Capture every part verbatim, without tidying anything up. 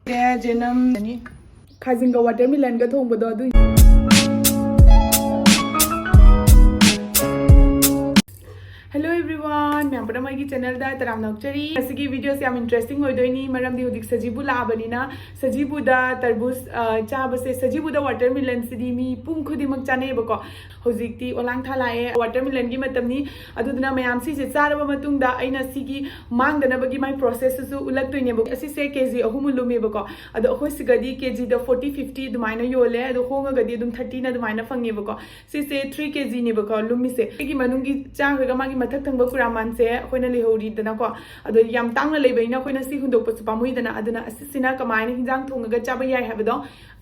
ꯖꯦꯅꯝ ꯈꯥꯖꯤꯡꯒ ꯋꯥꯇꯔꯃꯤꯂꯟꯒ ꯊꯣꯡꯕꯗꯣ ꯑꯗꯨ꯫ Hello everyone, ꯃꯌꯥꯝ ꯄꯨꯝꯅꯃꯛ ꯑꯩꯒꯤ ꯆꯦꯅꯦꯜꯗ ꯇꯔꯥꯝꯅ ꯑꯣꯛꯆꯔꯤ꯫ ꯉꯁꯤꯒꯤ ꯚꯤꯗꯤꯑꯣꯁꯦ ꯌꯥꯝ ꯏꯟꯇꯔꯦꯁꯇꯤꯡ ꯑꯣꯏꯗꯣꯏꯅꯤ, ꯃꯔꯝꯗꯤ ꯍꯧꯖꯤꯛ ꯁꯖꯤꯕꯨ ꯂꯥꯛꯑꯕꯅꯤꯅ ꯁꯖꯤꯕꯨꯗ ꯇꯔꯕꯨꯖ, ꯑ, ꯆꯥꯕꯁꯦ, ꯁꯖꯤꯕꯨꯗ ꯋꯥꯇꯔꯃꯤꯂꯟꯁꯤꯗꯤ ꯃꯤ ꯄꯨꯝ ꯈꯨꯗꯤꯡꯃꯛ ꯆꯥꯅꯩꯌꯦꯕꯀꯣ꯫ ꯍꯧꯖꯤꯛꯇꯤ ꯑꯣꯂꯥꯡ ꯊꯥ ꯂꯥꯛꯑꯦ, ꯋꯥꯇꯔꯃꯤꯂꯟꯒꯤ ꯃꯇꯝꯅꯤ꯫ ꯑꯗꯨꯗꯨꯅ ꯃꯌꯥꯝ ꯁꯤꯁꯦ ꯆꯥꯔꯕ ꯃꯇꯨꯡꯗ ꯑꯩꯅ ꯁꯤꯒꯤ ꯃꯥꯡꯗꯅꯕꯒꯤ ꯃꯥꯏ ꯄ꯭ꯔꯣꯁꯦꯁꯇꯨꯁꯨ ꯎꯠꯂꯛꯇꯣꯏꯅꯦꯕ꯫ ꯑꯁꯤꯁꯦ ꯀꯦ ꯖꯤ ꯑꯍꯨꯝ ꯂꯨꯝꯃꯦꯕꯀꯣ꯫ ꯑꯗꯣ ꯑꯩꯈꯣꯏ ꯁꯤꯒꯗꯤ ꯀꯦ ꯖꯤꯗ ꯐꯣꯔꯇꯤ ꯐꯤꯐꯇꯤ ꯑꯗꯨꯃꯥꯏꯅ ꯌꯣꯜꯂꯦ, ꯑꯗꯣ ꯍꯣꯡꯉꯒꯗꯤ ꯑꯗꯨꯝ ꯊꯥꯔꯇꯤꯅ ꯑꯗꯨꯃꯥꯏꯅ ꯐꯪꯉꯦꯕꯀꯣ꯫ ꯁꯤꯁꯦ ꯊ꯭ꯔꯤ ꯀꯦ ꯖꯤꯅꯦꯕꯀꯣ ꯂꯨꯝꯃꯤꯁꯦ꯫ ꯁꯤꯒꯤ ꯃꯅꯨꯡꯒꯤ ꯆꯥꯈ꯭ꯔꯒ ꯃꯥꯒꯤ ꯃꯊꯛ ꯊꯪꯕ ꯀꯨꯔꯥꯃꯥꯟꯁꯦ ꯑꯩꯈꯣꯏꯅ ꯂꯩꯍꯧꯔꯤꯗꯅꯀꯣ꯫ ꯑꯗꯣ ꯌꯥꯝ ꯇꯥꯡꯅ ꯂꯩꯕꯅꯤꯅ ꯑꯩꯈꯣꯏꯅ ꯁꯤ ꯍꯨꯟꯗꯣꯛꯄꯁꯨ ꯄꯥꯝꯃꯨꯏꯗꯅ, ꯑꯗꯨꯅ ꯑꯁꯤꯁꯤꯅ ꯀꯃꯥꯏꯅ ꯍꯤꯟꯖꯥꯡ ꯊꯣꯡꯉꯒ ꯆꯥꯕ ꯌꯥꯏ ꯍꯥꯏꯕꯗꯣ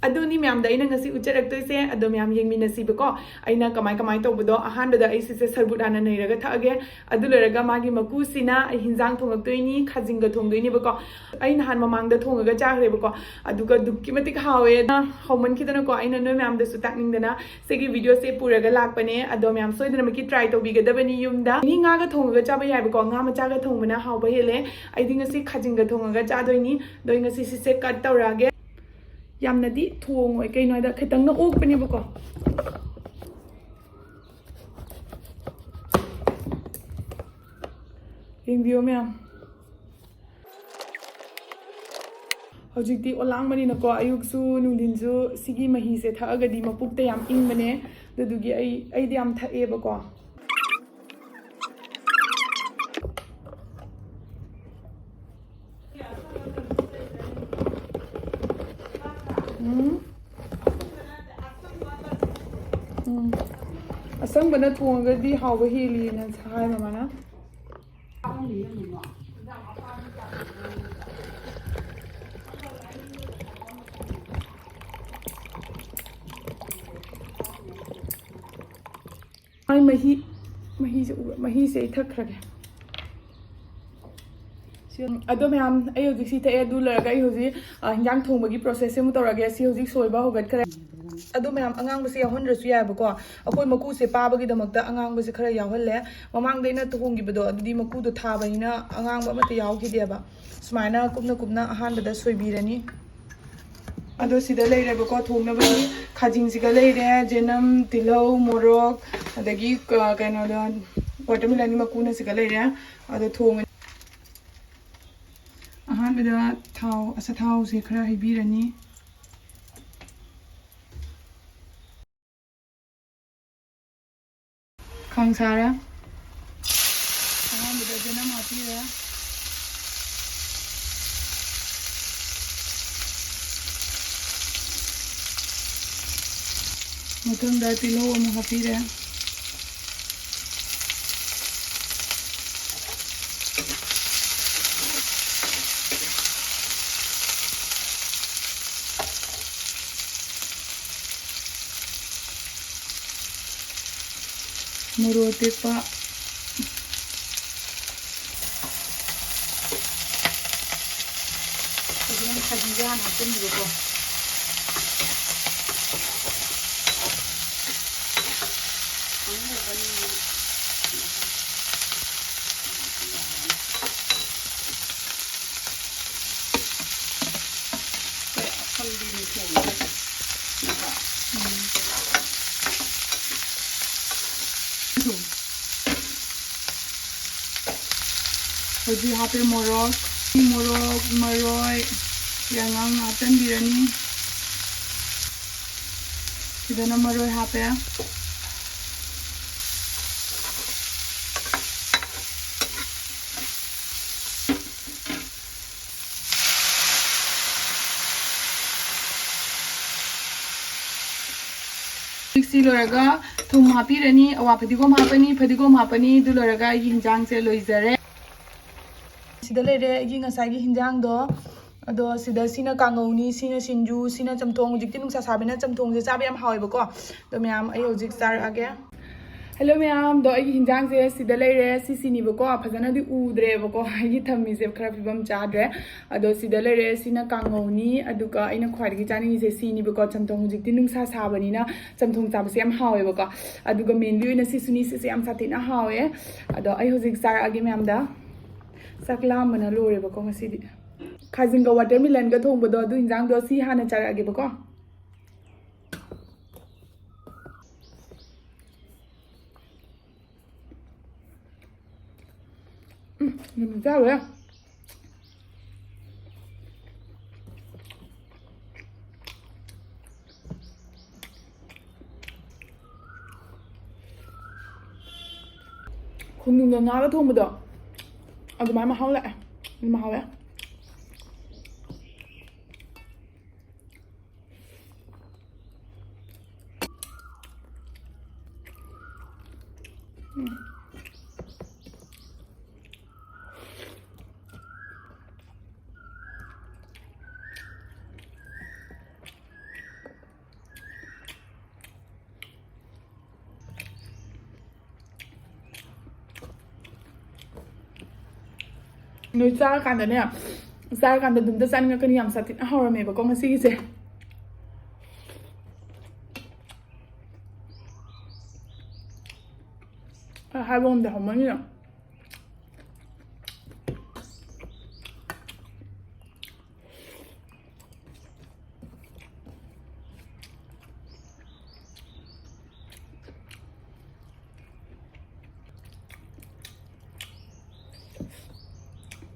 ꯑꯗꯨꯅꯤ ꯃꯌꯥꯝꯗ ꯑꯩꯅ ꯉꯁꯤ ꯎꯠꯆꯔꯛꯇꯣꯏꯁꯦ꯫ ꯑꯗꯣ ꯃꯌꯥꯝ ꯌꯦꯡꯃꯤꯟꯅꯁꯤꯕꯀꯣ꯫ ꯑꯩꯅ ꯀꯃꯥꯏ ꯀꯃꯥꯏ ꯇꯧꯕꯗꯣ, ꯑꯍꯥꯟꯕꯗ ꯑꯩ ꯁꯤꯁꯦ ꯁꯔꯕꯨꯠ ꯍꯥꯟꯅ ꯅꯩꯔꯒ ꯊꯛꯑꯒꯦ꯫ ꯑꯗꯨ ꯂꯣꯏꯔꯒ ꯃꯥꯒꯤ ꯃꯀꯨꯁꯤꯅ ꯑꯩ ꯍꯤꯟꯖꯥꯡ ꯊꯣꯡꯉꯛꯇꯣꯏꯅꯤ, ꯈꯥꯖꯤꯡꯒ ꯊꯣꯡꯗꯣꯏꯅꯦꯕꯀꯣ꯫ ꯑꯩ ꯅꯍꯥꯟ ꯃꯃꯥꯡꯗ ꯊꯣꯡꯉꯒ ꯆꯥꯈ꯭ꯔꯦꯕꯀꯣ, ꯑꯗꯨꯒ ꯑꯗꯨꯛꯀꯤ ꯃꯇꯤꯛ ꯍꯥꯎꯋꯦ꯫ ꯍꯥꯎꯃꯟꯈꯤꯗꯅꯀꯣ ꯑꯩꯅ ꯅꯣꯏ ꯃꯌꯥꯝꯗꯁꯨ ꯇꯥꯛꯅꯤꯡꯗꯅ ꯁꯤꯒꯤ ꯚꯤꯗꯤꯑꯣꯁꯦ ꯄꯨꯔꯒ ꯂꯥꯛꯄꯅꯦ꯫ ꯑꯗꯣ ꯃꯌꯥꯝ ꯁꯣꯏꯗꯅꯃꯛꯀꯤ ꯇ꯭ꯔꯥꯏ ꯇꯧꯕꯤꯒꯗꯕꯅꯤ ꯌꯨꯝꯗ꯫ ꯃꯤ ꯉꯥꯒ ꯊꯣꯡꯉꯒ ꯆꯥꯕ ꯌꯥꯏꯕꯀꯣ, ꯉꯥ ꯃꯆꯥꯒ ꯊꯣꯡꯕꯅ ꯍꯥꯎꯕ ꯍꯦꯜꯂꯦ꯫ ꯑꯩꯗꯤ ꯉꯁꯤ ꯈꯥꯖꯤꯡꯒ ꯊꯣꯡꯉꯒ ꯆꯥꯗꯣꯏꯅꯤ꯫ ꯑꯗꯣ ꯑꯩ ꯉꯁꯤ ꯁꯤꯁꯦ ꯀꯠ ꯇꯧꯔꯛꯑꯒꯦ꯫ ꯌꯥꯝꯅꯗꯤ ꯊꯣꯡꯉꯣꯏ, ꯀꯩꯅꯣ ꯍꯥꯏꯗ ꯈꯤꯇꯪꯅ ꯑꯣꯛꯄꯅꯦꯕꯀꯣ꯫ ꯌꯦꯡꯕꯤꯌꯣ ꯃꯌꯥꯝ꯫ ꯍꯧꯖꯤꯛꯇꯤ ꯑꯣꯂꯥꯡꯕꯅꯤꯅꯀꯣ, ꯑꯌꯨꯛꯁꯨ ꯅꯨꯡꯊꯤꯟꯁꯨ ꯁꯤꯒꯤ ꯃꯍꯤꯁꯦ ꯊꯛꯑꯒꯗꯤ ꯃꯄꯨꯛꯇ ꯌꯥꯝ ꯏꯪꯕꯅꯦ꯫ ꯑꯗꯨꯗꯨꯒꯤ ꯑꯩ, ꯑꯩꯗꯤ ꯌꯥꯝ ꯊꯛꯑꯦꯕꯀꯣ꯫ ꯎꯝ꯫ ꯎꯝ꯫ ꯑꯁꯪꯕꯅ ꯊꯣꯡꯉꯒꯗꯤ ꯍꯥꯎꯕ ꯍꯦꯜꯂꯤꯅ ꯍꯥꯏ ꯃꯃꯥꯅ꯫ ꯃꯥꯏ ꯃꯍꯤ, ꯃꯍꯤꯁꯦ ꯎꯕ꯭ꯔꯥ? ꯃꯍꯤꯁꯦ ꯑꯩ ꯊꯛꯈ꯭ꯔꯒꯦ꯫ ꯁꯤ, ꯑꯗꯣ ꯃꯌꯥꯝ, ꯑꯩ ꯍꯧꯖꯤꯛ ꯁꯤ ꯊꯛꯑꯦ꯫ ꯑꯗꯨ ꯂꯣꯏꯔꯒ ꯑꯩ ꯍꯧꯖꯤꯛ, ꯑ, ꯍꯤꯟꯖꯥꯡ ꯊꯣꯡꯕꯒꯤ ꯄ꯭ꯔꯣꯁꯦꯁꯁꯦ ꯑꯃꯨꯛ ꯇꯧꯔꯒꯦ꯫ ꯁꯤ ꯍꯧꯖꯤꯛ ꯁꯣꯏꯕ ꯍꯧꯒꯠꯈ꯭ꯔꯦ꯫ ꯑꯗꯣ ꯃꯌꯥꯝ, ꯑꯉꯥꯡꯕꯁꯦ ꯌꯥꯎꯍꯟꯗ꯭ꯔꯁꯨ ꯌꯥꯏꯑꯕꯀꯣ꯫ ꯑꯩꯈꯣꯏ ꯃꯀꯨꯁꯦ ꯄꯥꯕꯒꯤꯗꯃꯛꯇ ꯑꯉꯥꯡꯕꯁꯦ ꯈꯔ ꯌꯥꯎꯍꯜꯂꯦ꯫ ꯃꯃꯥꯡꯗ ꯑꯩꯅ ꯊꯣꯡꯈꯤꯕꯗꯣ, ꯑꯗꯨꯗꯤ ꯃꯀꯨꯗꯣ ꯊꯥꯕꯅꯤꯅ ꯑꯉꯥꯡꯕ ꯑꯃꯠꯇ ꯌꯥꯎꯈꯤꯗꯦꯕ꯫ ꯁꯨꯃꯥꯏꯅ ꯀꯨꯞꯅ ꯀꯨꯞꯅ ꯑꯍꯥꯟꯕꯗ ꯁꯣꯏꯕꯤꯔꯅꯤ꯫ ꯑꯗꯣ ꯁꯤꯗ ꯂꯩꯔꯦꯕꯀꯣ, ꯊꯣꯡꯅꯕꯒꯤ ꯈꯥꯖꯤꯡꯁꯤꯒ ꯂꯩꯔꯦ, ꯆꯅꯝ, ꯇꯤꯜꯍꯧ, ꯃꯣꯔꯣꯛ, ꯑꯗꯒꯤ ꯀ-, ꯀꯩꯅꯣꯗꯣ, watermelon ꯃꯀꯨꯅ ꯁꯤꯒ ꯂꯩꯔꯦ꯫ ꯑꯗꯣ ꯊꯣꯡꯉ-, ꯑꯍꯥꯟꯕꯗ ꯊꯥꯎ, ꯑꯁꯥ ꯊꯥꯎꯁꯦ ꯈꯔ ꯍꯩꯕꯤꯔꯅꯤ꯫ ꯈꯥꯡ ꯁꯥꯔꯦ꯫ ꯑꯍꯥꯟꯕꯗ ꯆꯅꯝ ꯍꯥꯞꯄꯤꯔꯦ꯫ ꯃꯊꯪꯗ ꯇꯤꯜꯍꯧ ꯑꯃꯨꯛ ꯍꯥꯞꯄꯤꯔꯦ꯫ ꯃꯣꯔꯣꯛ ꯑꯇꯦꯛꯄ꯫ ꯍꯧꯖꯤꯛꯅ ꯈꯥꯖꯤꯡꯁꯦ ꯍꯥꯟꯅ ꯍꯥꯞꯆꯤꯟꯕꯤꯔꯣꯀꯣ꯫ ꯑꯩꯈꯣꯏ ꯑꯀꯪꯕꯤꯅꯤ ꯊꯣꯡꯉꯤꯁꯦ꯫ ꯎꯝ꯫ ꯍꯧꯖꯤꯛ ꯍꯥꯞꯄꯦ ꯃꯣꯔꯣꯛ, ꯃꯣꯔꯣꯛ, ꯃꯔꯣꯏ, ꯌꯥꯉꯥꯡ ꯍꯥꯞꯆꯤꯟꯕꯤꯔꯅꯤ꯫ ꯁꯤꯗꯅ ꯃꯔꯣꯏ ꯍꯥꯞꯄꯦ꯫ ꯍꯧꯖꯤꯛꯁꯤ ꯂꯣꯏꯔꯒ ꯊꯨꯝ ꯍꯥꯞꯄꯤꯔꯅꯤ, ꯑꯋꯥ ꯐꯗꯤꯒꯣꯝ ꯍꯥꯞꯄꯅꯤ, ꯐꯗꯤꯒꯣꯝ ꯍꯥꯞꯄꯅꯤ꯫ ꯑꯗꯨ ꯂꯣꯏꯔꯒ ꯑꯩꯒꯤ ꯍꯤꯟꯖꯥꯡꯁꯦ ꯂꯣꯏꯖꯔꯦ꯫ ꯁꯤꯗ ꯂꯩꯔꯦ ꯑꯩꯒꯤ ꯉꯁꯥꯏꯒꯤ ꯍꯤꯟꯖꯥꯡꯗꯣ꯫ ꯑꯗꯣ ꯁꯤꯗ ꯁꯤꯅ ꯀꯥꯡꯉꯧꯅꯤ, ꯁꯤꯅ ꯁꯤꯡꯖꯨ, ꯁꯤꯅ ꯆꯝꯊꯣꯡ꯫ ꯍꯧꯖꯤꯛꯇꯤ ꯅꯨꯡꯁꯥ ꯁꯥꯕꯅꯤꯅ ꯆꯝꯊꯣꯡꯁꯦ ꯆꯥꯕ ꯌꯥꯝ ꯍꯥꯎꯋꯦꯕꯀꯣ꯫ ꯑꯗꯣ ꯃꯌꯥꯝ, ꯑꯩ ꯍꯧꯖꯤꯛ ꯆꯥꯔꯛꯑꯒꯦ꯫ ꯍꯜꯂꯣ ꯃꯌꯥꯝꯗꯣ, ꯑꯩꯒꯤ ꯍꯤꯟꯖꯥꯡꯁꯦ ꯁꯤꯗ ꯂꯩꯔꯦ, ꯁꯤꯁꯤꯅꯤꯕꯀꯣ꯫ ꯐꯖꯅꯗꯤ ꯎꯗ꯭ꯔꯦꯕꯀꯣ, ꯑꯩꯒꯤ ꯊꯝꯃꯤꯁꯦ ꯈꯔ ꯐꯤꯕꯝ ꯆꯥꯗ꯭ꯔꯦ꯫ ꯑꯗꯣ ꯁꯤꯗ ꯂꯩꯔꯦ, ꯁꯤꯅ ꯀꯥꯡꯉꯧꯅꯤ꯫ ꯑꯗꯨꯒ ꯑꯩꯅ ꯈ꯭ꯋꯥꯏꯗꯒꯤ ꯆꯥꯅꯤꯡꯉꯤꯁꯦ ꯁꯤꯅꯤꯕꯀꯣ, ꯆꯝꯊꯣꯡ꯫ ꯍꯧꯖꯤꯛꯇꯤ ꯅꯨꯡꯁꯥ ꯁꯥꯕꯅꯤꯅ ꯆꯝꯊꯣꯡ ꯆꯥꯕꯁꯦ ꯌꯥꯝ ꯍꯥꯎꯋꯦꯕꯀꯣ꯫ ꯑꯗꯨꯒ ꯃꯦꯟꯂꯤ ꯑꯣꯏꯅ ꯁꯤꯁꯨꯅꯤ, ꯁꯤꯁꯦ ꯌꯥꯝ ꯁꯥꯊꯤꯅ ꯍꯥꯎꯋꯦ꯫ ꯑꯗꯣ ꯑꯩ ꯍꯧꯖꯤꯛ ꯆꯥꯔꯛꯑꯒꯦ ꯃꯌꯥꯝꯗ꯫ ꯆꯥꯛ ꯂꯥꯝꯕꯅ ꯂꯣꯏꯔꯦꯕꯀꯣ ꯉꯁꯤꯗꯤ꯫ ꯈꯥꯖꯤꯡꯒ ꯋꯥꯇꯔꯃꯤꯂꯟꯒ ꯊꯣꯡꯕꯗꯣ, ꯑꯗꯨ ꯍꯤꯟꯖꯥꯡꯗꯣ ꯁꯤ ꯍꯥꯟꯅ ꯆꯥꯔꯛꯑꯒꯦꯕꯀꯣ꯫ ꯎꯝ, ꯌꯥꯝ ꯆꯥꯎꯋꯦ꯫ ꯈꯣꯡꯗ꯭ꯔꯨꯝꯒ ꯉꯥꯒ ꯊꯣꯡꯕꯗꯣ, ꯑꯗꯨꯃꯥꯏꯅ ꯃꯍꯥꯎ ꯂꯥꯛꯑꯦ꯫ ꯑꯗꯨꯝ ꯍꯥꯎꯋꯦ꯫ ꯎꯝ꯫ ꯅꯣꯏ ꯆꯥꯔꯀꯥꯟꯗꯅꯦ, ꯆꯥꯔꯀꯥꯟꯗ ꯑꯗꯨꯝꯇ ꯆꯥꯅꯤꯡꯉꯛꯀꯅꯤ꯫ ꯌꯥꯝ ꯁꯥꯊꯤꯅ ꯍꯥꯎꯔꯝꯃꯦꯕꯀꯣ ꯉꯁꯤꯒꯤꯁꯦ꯫ ꯑ, ꯍꯥꯏꯕ ꯉꯝꯗꯦ, ꯍꯥꯎꯃꯟꯒꯤꯗꯅ꯫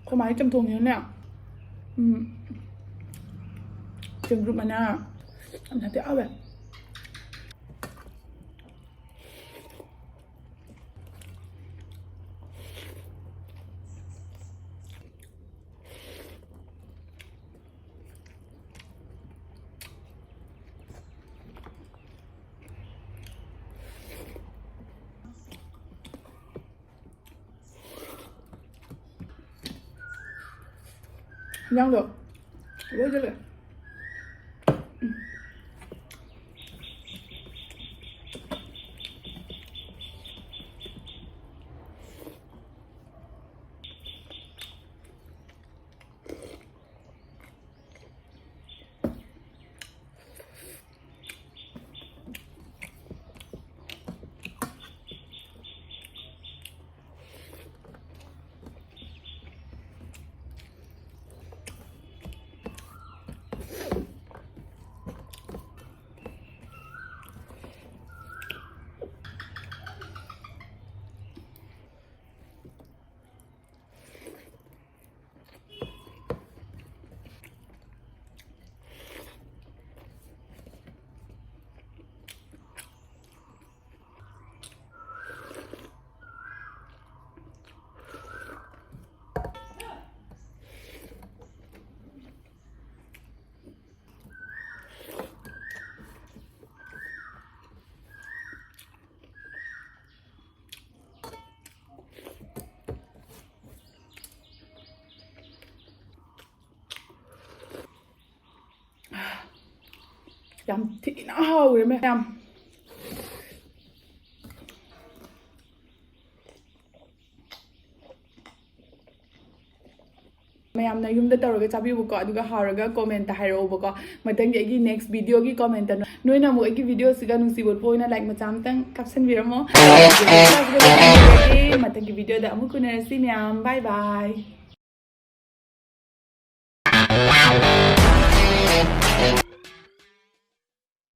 ꯑꯩꯈꯣꯏ ꯃꯥꯒꯤ ꯆꯝꯊꯣꯡꯁꯤꯅꯅꯦ, ꯎꯝ, ꯆꯦꯡꯒ꯭ꯔꯨꯞ ꯃꯅꯥ ꯌꯥꯝ ꯅꯠꯇꯦ ꯍꯥꯎꯋꯦ꯫ ꯍꯤꯟꯖꯥꯡꯗꯣ ꯂꯣꯏ ꯆꯠꯂꯦ꯫ ꯎꯝ꯫ ꯌꯥꯝ ꯊꯤꯅ ꯍꯥꯎꯔꯦ ꯃꯌꯥꯝ꯫ ꯃꯌꯥꯝꯅ ꯌꯨꯝꯗ ꯇꯧꯔꯒ ꯆꯥꯕꯤꯌꯨꯕꯀꯣ, ꯑꯗꯨꯒ ꯍꯥꯎꯔꯒ comment ꯍꯥꯏꯔꯛꯎꯕꯀꯣ꯫ ꯃꯊꯪꯒꯤ ꯑꯩꯒꯤ next video ꯒꯤ comment ꯅꯣꯏꯅ ꯑꯃꯨꯛ ꯑꯩꯒꯤ video ꯁꯤꯒ ꯅꯨꯡꯁꯤꯕ ꯎꯠꯄ ꯑꯣꯏꯅ like ꯃꯆꯥ ꯑꯃꯇꯪ ꯀꯥꯞꯁꯟꯕꯤꯔꯝꯃꯣ꯫ ꯃꯊꯪꯒꯤ video ꯗ ꯑꯃꯨꯛ ꯎꯅꯔꯁꯤ ꯃꯌꯥꯝ꯫ Bye bye꯫